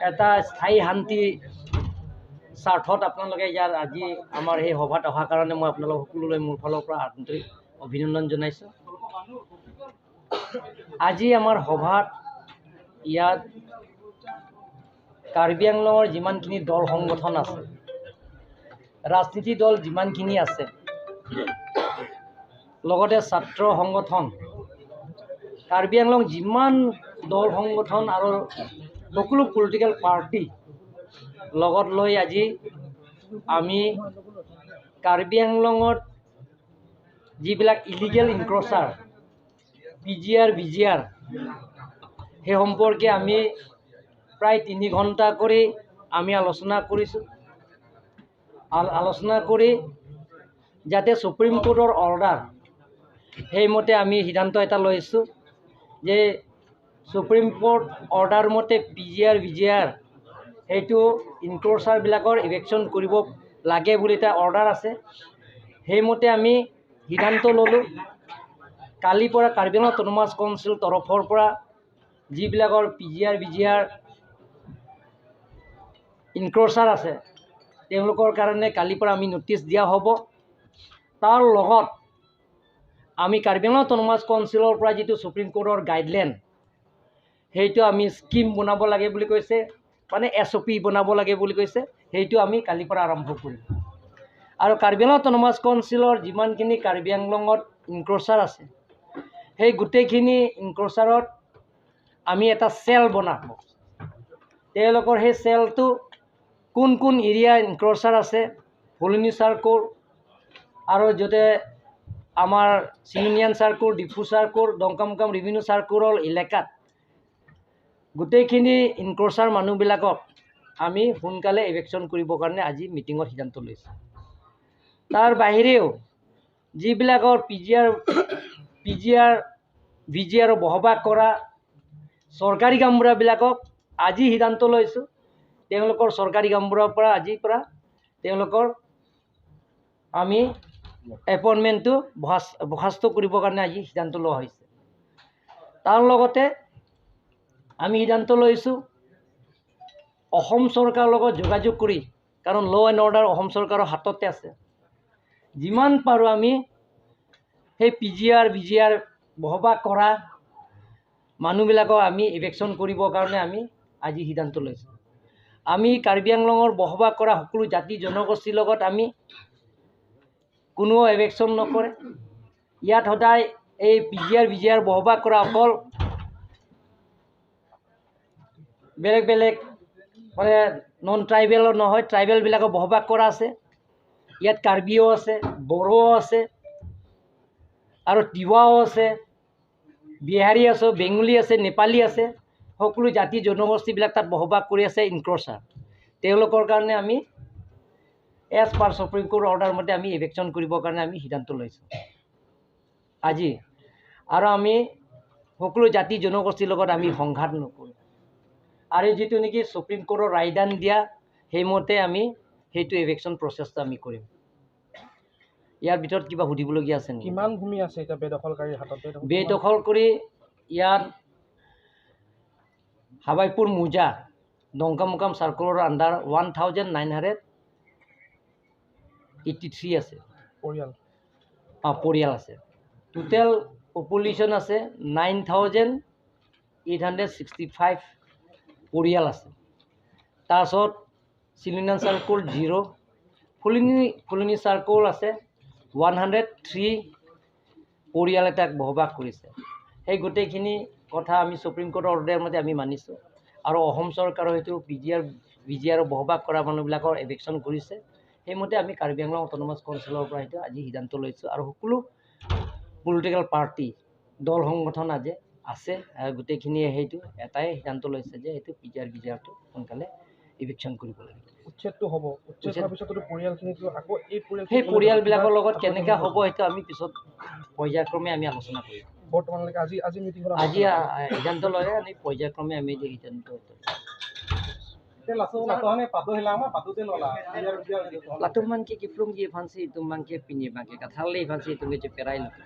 এটা স্থায়ী শান্তি স্বাৰ্থত আপোনালোকে ইয়াত আজি আমাৰ এই সভাত অহাৰ কাৰণে মই আপোনালোক সকলোলৈ মোৰ ফালৰ পৰা আন্তৰিক অভিনন্দন জনাইছোঁ। আজি আমাৰ সভাত ইয়াত কাৰ্বি আংলঙৰ যিমানখিনি দল সংগঠন আছে, ৰাজনীতি দল যিমানখিনি আছে, লগতে ছাত্ৰ সংগঠন, কাৰ্বি আংলং যিমান দল সংগঠন আৰু সকলো পলিটিকেল পাৰ্টি লগত লৈ আজি আমি কাৰ্বি আংলঙত যিবিলাক illegal encroacher PGR BGR সেই সম্পৰ্কে আমি প্ৰায় 3 ঘণ্টা কৰি আমি আলোচনা কৰিছোঁ। আলোচনা কৰি যাতে সুপ্ৰিম কোৰ্টৰ অৰ্ডাৰ সেইমতে আমি সিদ্ধান্ত এটা লৈছোঁ যে সুপ্ৰিম কোৰ্ট অৰ্ডাৰ মতে পিজিআৰ বিজিআৰ সেইটো ইনক্ৰ'চাৰবিলাকৰ ইভেকশ্যন কৰিব লাগে বুলি এটা অৰ্ডাৰ আছে, সেইমতে আমি সিদ্ধান্ত ল'লোঁ। কালিৰ পৰা কাৰ্বি আংলং অট'নমাছ কাউন্সিল তৰফৰ পৰা যিবিলাকৰ পিজিআৰ বিজিআৰ ইনক্ৰ'চাৰ আছে তেওঁলোকৰ কাৰণে কালিৰ পৰা আমি ন'টিছ দিয়া হ'ব। তাৰ লগত আমি কাৰ্বি আংলং অট'নমাছ কাউন্সিলৰ পৰা যিটো সুপ্ৰিম কোৰ্টৰ গাইডলাইন সেইটো আমি স্কীম বনাব লাগে বুলি কৈছে, মানে SOP বনাব লাগে বুলি কৈছে, সেইটো আমি কালিৰ পৰা আৰম্ভ কৰিম। আৰু কাৰ্বি আংলং অট'নমাছ কাউন্সিলৰ যিমানখিনি কাৰ্বি আংলঙত ইনক্ৰ'চাৰ আছে সেই গোটেইখিনি ইনক্ৰ'চাৰত আমি এটা চেল বনাম। তেওঁলোকৰ সেই চেলটো কোন কোন এৰিয়া ইনক্ৰ'চাৰ আছে, ফুলনি চাৰ্কল আৰু য'তে আমাৰ চিনুনিয়ান চাৰ্কল, ডিফু চাৰ্কল, ডংকামুকাম ৰেভিনিউ চাৰ্কলৰ এলেকাত গোটেইখিনি ইনক্ৰ'চাৰ মানুহবিলাকক আমি সোনকালে ইভেকশ্যন কৰিবৰ কাৰণে আজি মিটিঙত সিদ্ধান্ত লৈছোঁ। তাৰ বাহিৰেও যিবিলাকৰ পিজিআৰ বিজিআৰ বসবাস কৰা চৰকাৰী গামবুঢ়াবিলাকক আজি সিদ্ধান্ত লৈছোঁ, তেওঁলোকৰ চৰকাৰী গামবুঢ়াৰ পৰা আজিৰ পৰা তেওঁলোকৰ আমি এপইণ্টমেণ্টটো বৰ্খাস্ত কৰিবৰ কাৰণে আজি সিদ্ধান্ত লোৱা হৈছে। তাৰ লগতে আমি সিদ্ধান্ত লৈছোঁ অসম চৰকাৰৰ লগত যোগাযোগ কৰি, কাৰণ ল' এণ্ড অৰ্ডাৰ অসম চৰকাৰৰ হাততে আছে, যিমান পাৰোঁ আমি সেই পিজিআৰ বিজিআৰ বসবাস কৰা মানুহবিলাকক আমি ইভেকশ্যন কৰিবৰ কাৰণে আমি আজি সিদ্ধান্ত লৈছোঁ। আমি কাৰ্বি আংলঙৰ বসবাস কৰা সকলো জাতি জনগোষ্ঠীৰ লগত আমি কোনো এভেকশ্যন নকৰে। ইয়াত সদায় এই পিজিআৰ বিজিআৰ বসবাস কৰা অকল বেলেগ বেলেগ মানে নন ট্ৰাইবেলৰ নহয়, ট্ৰাইবেলবিলাকৰ বসবাস কৰা আছে। ইয়াত কাৰ্বিও আছে, বড়োও আছে আৰু তিৱাও আছে, বিহাৰী আছে, বেংগলী আছে, নেপালী আছে, সকলো জাতি জনগোষ্ঠীবিলাক তাত বসবাস কৰি আছে ইনক্ৰ'চাৰ। তেওঁলোকৰ কাৰণে আমি as per supreme court order মতে আমি ইভেকশ্যন কৰিবৰ কাৰণে আমি সিদ্ধান্ত লৈছোঁ আজি। আৰু আমি সকলো জাতি জনগোষ্ঠীৰ লগত আমি সংঘাত নকৰোঁ আৰু যিটো নেকি সুপ্ৰিম কোৰ্টৰ ৰায়দান দিয়া সেইমতে আমি সেইটো ইভেকশ্যন প্ৰচেছটো আমি কৰিম। ইয়াৰ ভিতৰত কিবা সুধিবলগীয়া আছে নেকি? কিমান ভূমি আছে এতিয়া বেদখলকাৰীৰ হাতত? বেদখল কৰি ইয়াত হাবাইপুৰ মোজা ডংকামুকাম চাৰ্কলৰ আণ্ডাৰ 1983 আছে পৰিয়াল, পৰিয়াল আছে। টোটেল পপুলেশ্যন আছে 9865 পৰিয়াল আছে। তাৰপাছত চিলিনান চাৰ্কল 0, ফুলনি চাৰ্কল আছে 103 পৰিয়াল এটাক বসবাস কৰিছে। সেই গোটেইখিনি কথা আমি সুপ্ৰিম কোৰ্টৰ অৰ্ডাৰ মতে আমি মানিছোঁ আৰু অসম চৰকাৰৰ সেইটো পিজিআৰ বিজিআৰ বসবাস কৰা মানুহবিলাকৰ এভিকশ্যন কৰিছে, সেইমতে আমি কাৰ্বি আংলং অট'নমাছ কাউন্সিলৰ পৰা সেইটো আজি সিদ্ধান্ত লৈছোঁ। আৰু সকলো পলিটিকেল পাৰ্টি দল সংগঠন আজি আছে গোটেইখিনিয়ে সেইটো এটাই সিদ্ধান্ত লৈছে যে সেইটো পিজিআৰ বিজিআৰটো সোনকালে ইভিকশ্যন কৰিব লাগে। উচ্ছেদটো হ'ব, উচ্ছেদ হোৱাৰ পিছতো পৰিয়ালখিনিতো আকৌ এই পৰিয়াল সেই পৰিয়ালবিলাকৰ লগত কেনেকৈ হ'ব সেইটো আমি পিছত পৰ্যায়ক্ৰমে আমি আলোচনা কৰিম। বৰ্তমানলৈকে আজি আজি মিটিংখন আজি সিদ্ধান্ত লয় আমি পৰ্যায়ক্ৰমে আমি সিদ্ধান্ত লাতুমান কি কিফলুং কি ফান্সি তুমাংকে পিনি বাংকে কাথালে ফান্সি তুমি যে পেৰাই লকে।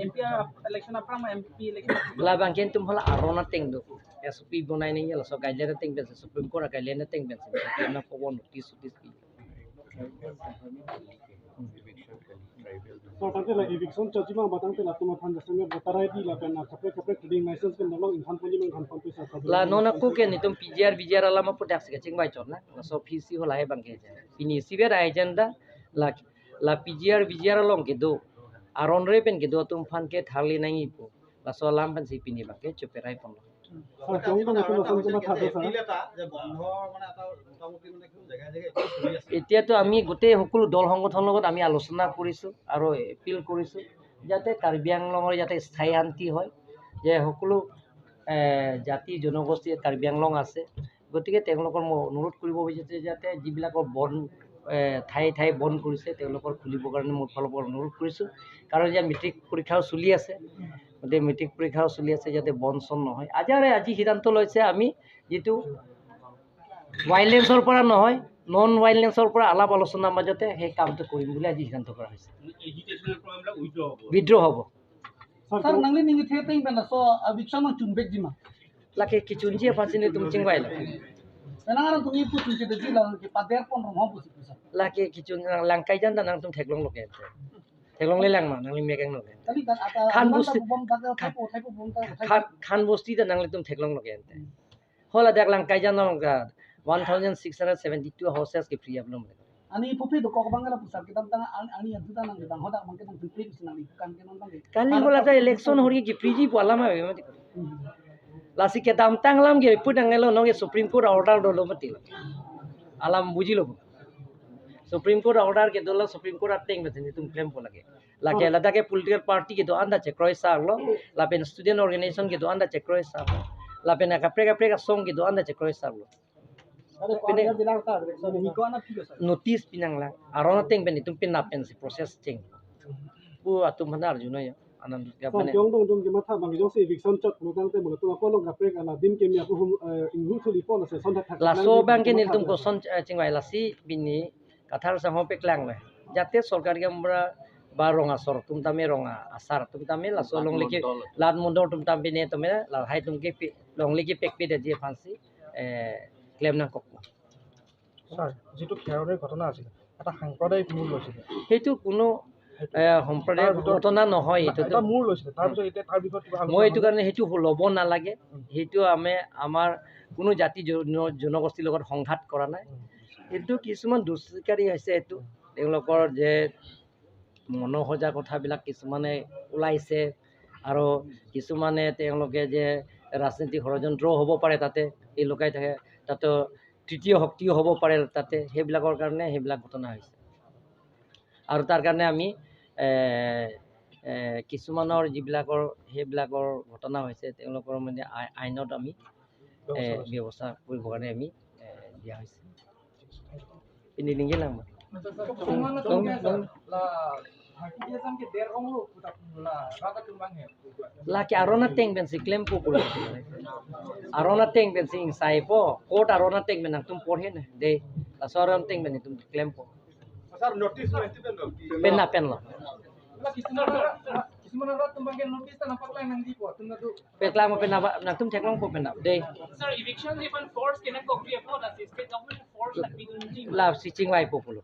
MP election apra ma MP election la bangken tum hola arona tengdo SOP bonai ni la so guideline teng ben Supreme Court guideline teng ben na ko notice notice ki so tangte la eviction chachima batang te la tuma than jasme batarai di la pen khapre khapre trading license ke nolong inhan poli mang khan paisa la nona ku ke ni tum PGR BGR ala ma putak se ching bai chon na so PC hola he bangke pini siber agenda la la PGR BGR long ke do aron re pen ke do tum phan ke thali nai po la so lam pan si pini bangke chuperai pon এতিয়াতো আমি গোটেই সকলো দল সংগঠনৰ লগত আমি আলোচনা কৰিছোঁ আৰু এপিল কৰিছোঁ যাতে কাৰ্বি আংলঙৰ যাতে স্থায়ী শান্তি হয়, যে সকলো জাতি জনগোষ্ঠী কাৰ্বি আংলং আছে, গতিকে তেওঁলোকৰ মই অনুৰোধ কৰিব বিচাৰিছোঁ যাতে যিবিলাকৰ বন ঠায়ে ঠায়ে বন্ধ কৰিছে তেওঁলোকৰ খুলিবৰ কাৰণে মোৰ ফালৰ পৰা অনুৰোধ কৰিছোঁ। কাৰণ এতিয়া মেট্ৰিক পৰীক্ষাও চলি আছে, গতিকে মেট্ৰিক পৰীক্ষাও চলি আছে যাতে বন চন নহয়। আজি আৰু আজি সিদ্ধান্ত লৈছে আমি যিটো ভাইলেঞ্চৰ পৰা নহয় নন ভাইলেঞ্চৰ পৰা আলাপ আলোচনাৰ মাজতে সেই কামটো কৰিম বুলি আজি সিদ্ধান্ত কৰা হৈছে। বিদ্ৰোহ হ'ব লাগে কি চুনজিয়ে ফাঁচি তুমি চিংবাই লাগে laki kichun langkai jan nang tum theklong loke theklong le lang ma nang lim mekang loke khan bosti khan bosti da nang le tum theklong loke hola dak langkai jan nang ka 1672 houses ke free up lom ani popi do kok bangala pusar ke dam tang ani aduta nang dang hoda bangke nang free nang kan ke nang kali hola ta election hori ki free ji pola ma be lasi ke dam tang lam ge put nang lo nong Supreme Court order do lo mati alam buji lo Supreme Court order ke dola Supreme Court ateng betini tum claim po lage lage alada ke political party ke do anda chekroi sa lo la pen student organization ke do anda chekroi sa lo la pen ka prega prega song ke do anda chekroi sa lo notice pinang la arona teng ben tum pin na pen si process cheng pu atum hana arjuna ya anand ga bane kyong dong dong ke matha bang jong se eviction chat no tang te mona tuma ko long ga prek ala din ke mi apu hum inghu thuli pon se son thak la so bang ke nil tum ko son chingwai la si bini kathar sa ho pek lang যাতে সরকারকে আমরা বা রঙা সর তুম তামে রঙা আসার তুম তামে লা সো লং লিখে লাল মুন্ডর তুম তাম বিনে তুমি লা হাই তুমকে লং লিখে পেক পে দে ফান্সি ক্লেম না কক। স্যাৰ যিটো খেৰনিৰ ঘটনা আছিল এটা সাম্প্ৰদায়িক মূল লৈছিল, সেইটো কোনো সম্প্ৰদায়িক ঘটনা নহয়, এইটো মূল লৈছিল। তাৰপিছত এতিয়া তাৰ বিষয়ত মই এইটো কাৰণে সেইটো ল'ব নালাগে, সেইটো আমি আমাৰ কোনো জাতি জনগোষ্ঠীৰ লগত সংঘাত কৰা নাই। কিন্তু কিছুমান দুষ্কৃতিকাৰী হৈছে, এইটো তেওঁলোকৰ যে মনসজা কথাবিলাক কিছুমানে ওলাইছে আৰু কিছুমানে তেওঁলোকে যে ৰাজনীতিক ষড়যন্ত্ৰও হ'ব পাৰে তাতে এই লুকাই থাকে, তাতে তৃতীয় শক্তিও হ'ব পাৰে তাতে, সেইবিলাকৰ কাৰণে সেইবিলাক ঘটনা হৈছে। আৰু তাৰ কাৰণে আমি কিছুমানৰ যিবিলাকৰ সেইবিলাকৰ ঘটনা হৈছে তেওঁলোকৰ মানে আইনত আমি ব্যৱস্থা কৰিবৰ কাৰণে আমি দিয়া হৈছে। Laki arona teng ben si claim po pula arona teng ben si insai po court arona teng ben tum por he de la soron teng ben tum claim po sir notice pen na pen lo pekla mo pen na na tum theklong po pen na de sir eviction even force kena kokri po la state government force la pinji la si chingwai po pulo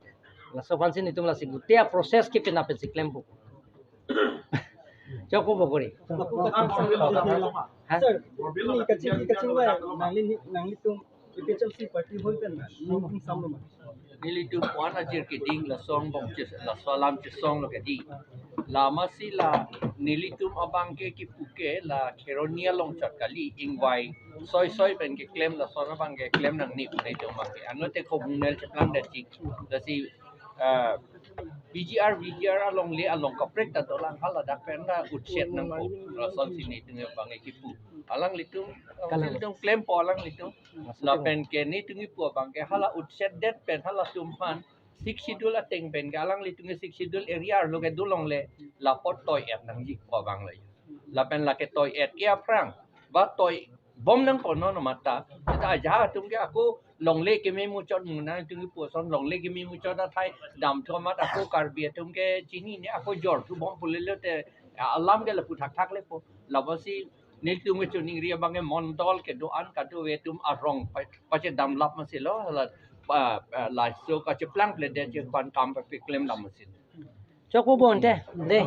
la so fansi ni tum la si gutia process ke pen na pen si claim po choko bo kori ha sir ni kaching kaching wa nangli nangli tum PHLC party hoi pen na ning samlo ma nili tu kwana jir ke ding la song bong che la salam che song lo ke di la ma si la nili tum abang ke ki puke la kheronia long chat kali ingwai soi soi pen ke claim la sona bang ke claim nang ni nei to ma ke ano te communal che plan da chi da si BGR BGR along le along kaprek ta dolang hala dak pen da utset nang ko la son si ni tung bang ke pu alang litum litum claim po alang litum la pen ke ni tungi pu bang ke hala utset det pen hala tumhan six schedule ateng pen ke alang litung six schedule area lo ke dulong le la pot toy et nang jik po bang le la pen la ke toy et ke aprang ba toy bom nang ko no no mata ta ja tum ke aku long le ke me mu chot mu na tungi pu son long le ke me mu chot thai dam tho mat aku karbi tum ke chini ne aku jor tu bom pulile te Alam ke la pu thak thak le po la ba si nil tum ke chuning ria bange mondol ke doan ka tu we tum arong pa che dam lap ma si lo la la so ka che plang ple de che kwan kam pa pi klem lam ma si. Chok po bon te de.